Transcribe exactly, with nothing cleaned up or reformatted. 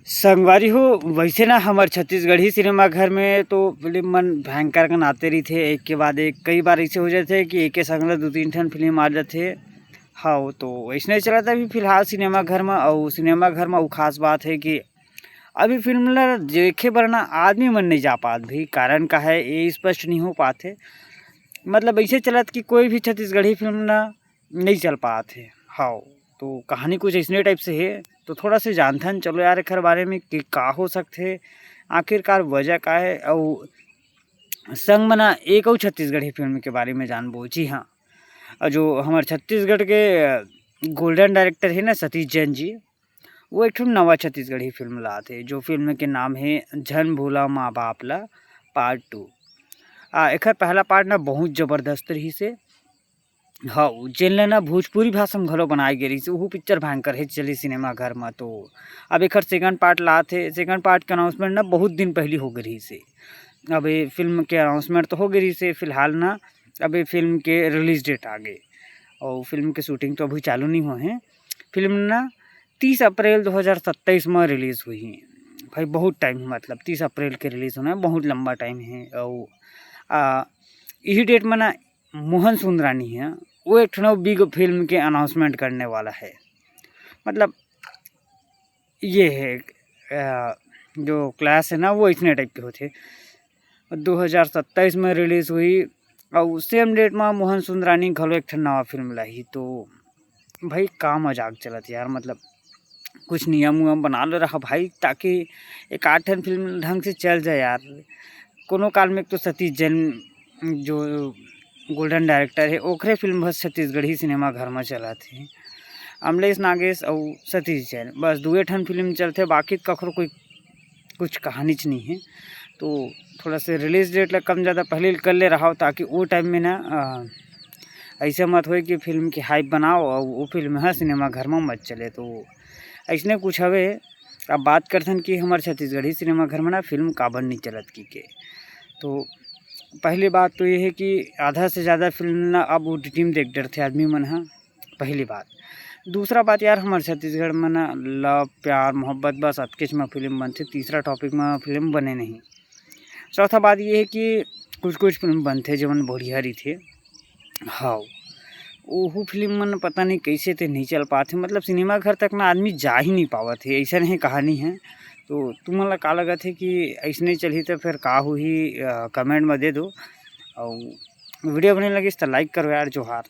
संगवारी हो, वैसे ना हमर छत्तीसगढ़ी सिनेमा घर में तो फिल्म मन भयंकर कन आते रहिथे, एक के बाद एक। कई बार ऐसे हो जाथे कि एक के संग ल दू तीन ठन फिल्म आ जाथे। हाँ, तो वैसने चलत अभी फिलहाल सिनेमा घर में। अउ सिनेमा घर में अउ खास बात है कि अभी फिल्म ला देखे बर ना आदमी मन नहीं जा पात भी। कारण का है, ये स्पष्ट नहीं हो पात है। मतलब ऐसे चलत कि कोई भी छत्तीसगढ़ी फिल्म ना नहीं चल पात है। हाँ, तो कहानी कुछ ऐसने टाइप से है, तो थोड़ा से जानथन। चलो यार, एखर बारे में कि का हो सकथे, आखिरकार वजह का है। अउ संग में ना एक अउ छत्तीसगढ़ी फिल्म के बारे में जानबो। जी हाँ, अउ जो हमर छत्तीसगढ़ के अ, गोल्डन डायरेक्टर है ना सतीश जैन जी, वो एक ठो नवा छत्तीसगढ़ी फिल्म लात हे, जो फिल्म के नाम है झन भूला माँ बाप ला पार्ट टू। आ, एखर पहला पार्ट ना बहुत जबरदस्त रहिस हे। हाँ, जेन ला ना भोजपुरी भाषा में घलो बनाए गे रहिस हे, उहू पिक्चर भयंकर हे, चली सिनेमा घर में। तो अब एखर सेकंड पार्ट लात हे। सेकंड पार्ट के अनाउंसमेंट ना बहुत दिन पहली हो गे रहिस हे। अब ये फिल्म के अनाउंसमेंट तो हो गे रहिस हे, फिलहाल ना अब ये फिल्म के रिलीज डेट आ गे, अउ फिल्म के शूटिंग तो अभी चालू नहीं हुए हैं। फिल्म ना तीस अप्रैल दो हज़ार सत्ताईस में रिलीज हुई है। भाई बहुत टाइम है, मतलब तीस अप्रैल के रिलीज होना है, बहुत लंबा टाइम है। अउ आ, यही डेट में ना मोहन सुंदरानी है, वो एक ठो बिग फिल्म के अनाउंसमेंट करने वाला है। मतलब ये है अ, जो क्लास है ना, वो इसने टाइप के होथे। दो हज़ार सत्ताईस में रिलीज हुई, अउ सेम डेट में मोहन सुंदरानी घलो एक ठन नवा फिल्म लाही। तो भाई का मजाक चलत यार, मतलब कुछ नियम उयम बना लो रहा भाई, ताकि एक आध ठन फिल्म ढंग से चल जाए यार। कोनो काल में एक तो सतीश जैन जो गोल्डन डायरेक्टर है, ओखरे फिल्म बस छत्तीसगढ़ी सिनेमा घर में चलत हे। अमलेश नागेश अउ सतीश जैन, बस दुए ठन फिल्म चलथे, बाकी कखरो कोई कुछ कहानीच नहीं है। तो थोड़ा से रिलीज डेट ला कम ज़्यादा पहले कर ले रहा हो, ताकि वो टाइम में ना अ, ऐसे मत होए कि फिल्म की हाइप बनाओ और वो फिल्म है सिनेमा घर में मत चले। तो ऐसने कुछ हवे। अब बात करथन कि हमारे छत्तीसगढ़ी सिनेमा घर में ना फिल्म काबर नहीं चलत की के। तो पहली बात तो ये है कि आधा से ज़्यादा फिल्म ना अब ओ टी टी में देख डरथे आदमी मन ह, पहली बात। दूसरा बात यार, हमारे छत्तीसगढ़ में ना लव, प्यार, मोहब्बत, बस अतकेच में फिल्म बनथे, तीसरा टॉपिक में फिल्म बने नहीं। चौथा बात ये है कि कुछ कुछ फिल्म बनथे जेमन बढ़िया रहिथे। हाँ, ओहू फिल्म मन पता नहीं कैसे ते नहीं चल पाथे, मतलब सिनेमा घर तक ना आदमी जा ही नहीं पावत है, ऐसा नहीं कहानी है। तो तुमन ला का लगत है कि ऐसने चलही तो फिर का होही, अ, कमेंट में दे दो। और वीडियो बने लगिस तो लाइक करो यार। जोहार।